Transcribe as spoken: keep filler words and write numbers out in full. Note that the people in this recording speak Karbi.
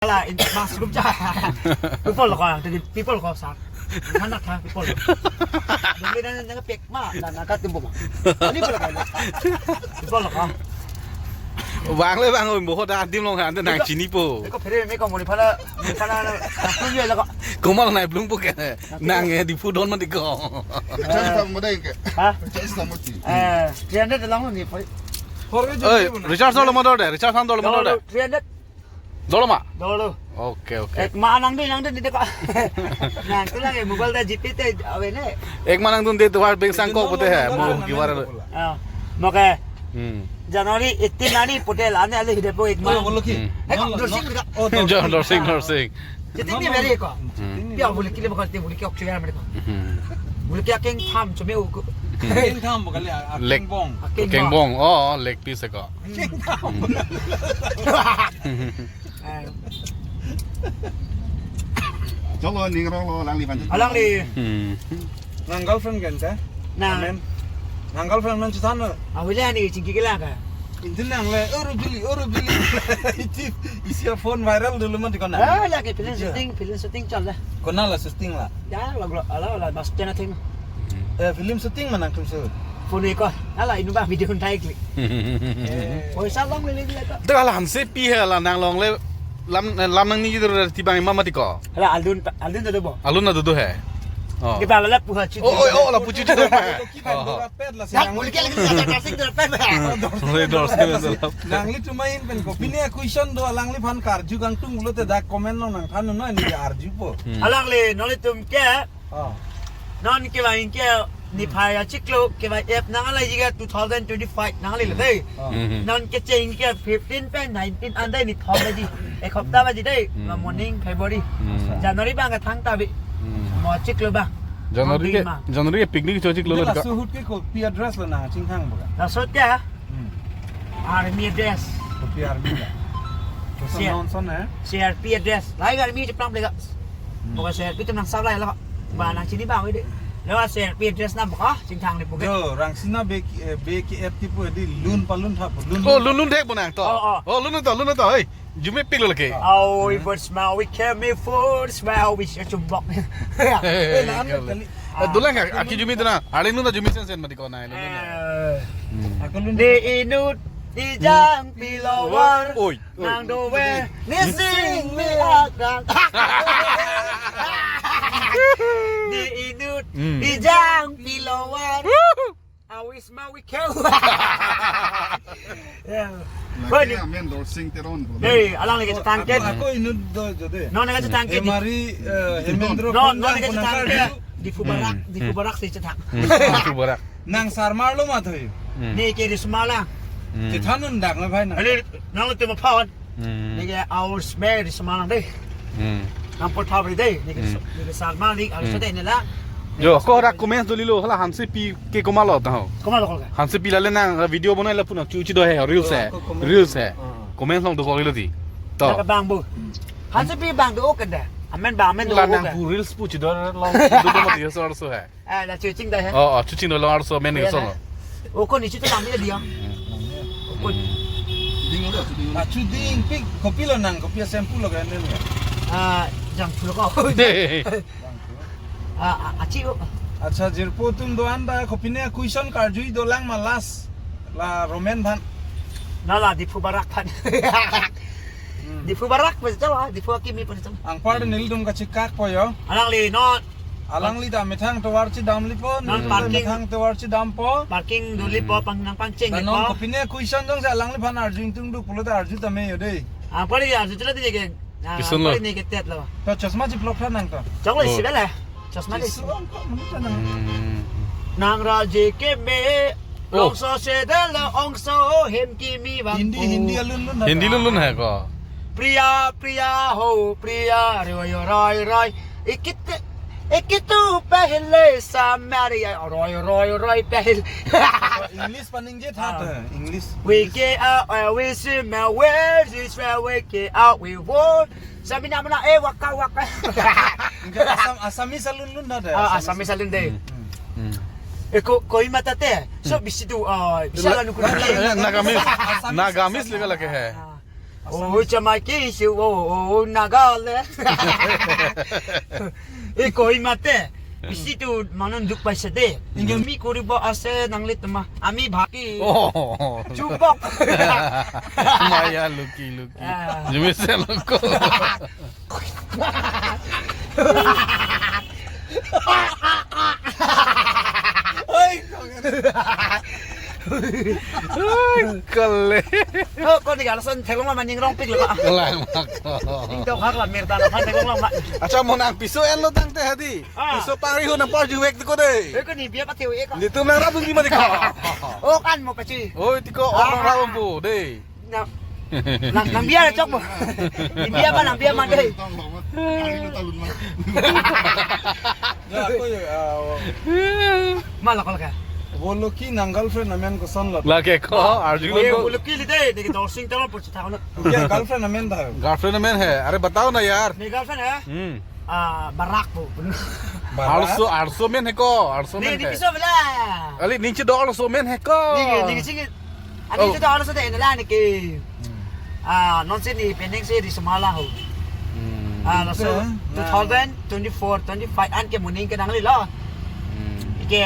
Hala, in, mas group ja. People ko, jadi people ko sa. Anak ha, people. Dumi dan yang pek ma, dan angkat tumbuh ma. Ini pala ko. People ko. Bang le bang, oh, bohot adim long han, nang chinipo. Ko phere me ko mori pala, mori pala, aku ye la ko. Komal nai blung po ke. Nang eh di pudon ma di ko. Recharge tam mo dai ke? Ha? Recharge tam mo ti? Eh, three hundred lang ni po. Oi, recharge dolo ma dolo de, recharge dolo ma dolo de. Three hundred. Dolo ma? Dolo. Oke, oke. Ek ma nang dun, nang dun di ko. Nang tu lang eh, mobile ta G P te ave ne. Ek ma nang dun de tovar bank sang ko pote hai, mo ki var. Ah, mo ke. Hmm. January eighteen ani pote la ne ale hide po ek ma. Oh, bolo ki? Hmm. Eh, ko Dorsing ka. Oh, Dorsing, Dorsing. Jadi ni meri ko. Hmm. Pia boleh kile bakal te boleh ki oxygen meri ko. Hmm. Boleh ki akeng tham chome u ko. Akeng tham bakal ya, lek. Akeng bong. Akeng bong. Oh, leg piece ko. Akeng tham. Hmm. Eh. Cholo, ning rong lo, alangli van. Alangli. Hmm. Nang girlfriend kan ta? Nang. Amen. Nang girlfriend man chethan lo. Ah, wile ani chingki kila ka. Intin nang le, "Oro bili, oro bili." Iti, isi phone viral dolo ma di ko na. Ah, lagi film shooting, film shooting chal la. Ko na la shooting la. Ya, la, la, la, la, mas chana thing. Eh, film shooting ma nang tum su. Phone ko. Ala inu ba video ntai klik. Eh. Oi, sa long le le ko. Dak hala Hansepi he la nang long le lam, lam nangji do ti bang ma mati ko. Hala alun, alun do bo. Alun do do he. Oh. Kita la puha chu. Oh, oh, oh, la puchu chu. Ki bang do pet la. Ya, boleh ke lagi kita kasih do pet. Re Dorsing. Nanglitum ahin pen kopine question do alangliphan karju kangtung pulote dak comment lo nangthan noi ni arju po. Hmm. Alangli nolitum ke. Oh. Non kevang ke niphai achiklo kevang ep nang ala jiga two thousand twenty-five nang ala dei. Oh. Hmm. Non kecheng ke fifteen pen nineteen an dei ni thom baji. Ek hopta baji dei. Hmm. La morning February. Hmm. January bang ke thang ta bi. Hmm. Mo achiklo bang. January ke, Monday ma. January ke picnic cho achiklo. Dak la ka. Suhut ke kopi address lo nang chingthang ba. La suhut ke? Hmm. Army address. Kopi army ya. Koson C R, non son eh? C R P address. Lai army cheplang plega. Hmm. Pokok C R P tu nang sablai la. Ba nang chini ba wede. Lewa C R P address na ba chingthang ni pokok. Jo, rangsina be, eh, be ki ep ti pu di lun palun thap lun. Oh, lun lun thek bo nang to. Oh, oh. Oh, lun to, lun to, hei. Arjume piklo lake. Awi first ma we came here first ma we chumbok. Eh, nang kali. Eh, dolang ka, aki arjume dona. Arleng lun arjume sen sen mati ko nai. Eh. Hmm. Ako lun. Ni inut ijang pilawar. Oi, oi. Nang dowe. Ni sing ni akan. Ni inut. Hmm. Ijang pilawar. Awis ma we keu. Ya. Lake amen Dorsing Teron. Hei, alang lake chetang ke. Ako inut do jode. Non lake chetang ke. Hemari, eh, Hemendro. Non, non lake chetang ke. Di Phu Barak, hmm, di Phu Barak si chetang. Hmm, di Phu Barak. Nang Sarmar lo ma thoi. Hmm. Ni ke di Sumala. Hmm. Chethan un dak na bhai na. Ali nang lo tema phone. Hmm. Neke our smell di Sumala dei. Hmm. Nang por thap dei. Neke, hmm, so, neke Sarmar ni, hmm, alo so dei nela. Jo, ko rak comments do lilo, hala Hansepi ke komat lo ta ho. Komat lo ko. Hansepi lale nang video bonai lapu nang chuchi do he, reels he. Jo, ko comment. Reels he. Ah. Comments long do ko lilo di. To. Nang bang bo. Hansepi bang do oke da. Amen bang amen do oke. La nang pu reels pu chi do long do do mati so so he. Eh, la chuching da he. Oh, oh, chuching do long arso men ni so. Oh, ko ni chuching lang dia dia. Oh, ko. Ding lo, ding. Ah, chuding pik, kopi lo nang, kopi shampoo lo kan ni. Ah, jang phu lo ko. Ah, ah, achi o. Acha, jirpo atum do-an ta, kopine question karjui dolang ma last. La Romen aphan. Na la Diphu Barak aphan. Hmm. Diphu Barak pes jalo, Diphu akimi pes jalo. Anpar nelitum kachikak po jo. Alangli non. Alangli ta methang tovar chedam lipo, non nelitum parking, methang tovar chedam po. Parking duli po, hmm, pang nang pangcheng ta non lipo. Kopine question jongsi alangliphan arju ingtung do pulote arju tame jo dei. Anpar arju chula di ke. Ah, question lo. Anpar ni ke tet lo. To chosma chiploktha nang to. Choklo. Oh. Isi bela. Chosma di. Chosma ko, manu ta nang. Hmm. Nang raje ke me. Oh. Longso sedel ongso hem kimi bang. Hindi, Hindi alun lun. Hindi lun lun hai ko. Priya, priya ho, priya, roy, roy, roy. Ikit, ikit tu pehle samari, roy, roy, roy, pehle. English paningje tha, ah, eh, English. We get out, uh, we swim, uh, where is where we get out, we won. Samina mana, eh, waka, waka. Enggak, Assam, Assamese alun lun ada. Ah, Assamese alun dei. Hmm. Hmm. Eh, ko, Kohima tate. So, hmm, bisi tu, ah, bisa la, lalu la, la, la, Nagamese. Assamese, Nagamese Assamese. Lega lagi hai. Ah. Oh, chamai ke isi, oh, oh, Nagaland. Eh, koi mate. Isi tu manon duk paisa de. Ingin mi kuri bo ase nanglit tema. Ami bhaki. Oh. Chubok. Maya luki luki. Ah. Jumisen luko. Oi, kale. Oh, kau ni kalau son thelong ma maning rong pik lo, Pak. Lang mak. Ning tok hak la mirta na phan thelong ma. Acha mo nang piso enlo tangte hadi. Ah. Piso pangri ho nang por juwek tiko de. Eh, kau ni bia pati wek. Ni tum nang rabung di mati ko. Oh, kan mo pachi. Oi, tiko orang rabung po de. Na, nang, nang bia chok mo. Ni bia ma, nang bia ma de. Ya, aku ya, ah, Ma la kol ka. Boloki nang girlfriend amen koson lo. Lake ko, arju Oye, ko. Boloki li de, de dor sing tolong por chita kono. Oke, girlfriend amen dah. Girlfriend amen hai. Are batao na yaar. Ni girlfriend hai? Hmm. Ah, Barak po. Barak? Arso, arso amen hai ko, arso amen hai. Ni piso bela. Ali ninchi do arso amen hai ko. Ni, ni sing. Ani Oh. Itu do arso de nela ni ke. Hmm. Ah, non si ni pending si di semala ho. Hmm. Ah, laso Eh, two thousand twenty-four, twenty-five an ke muning ke nangli lo. Hmm. Ike.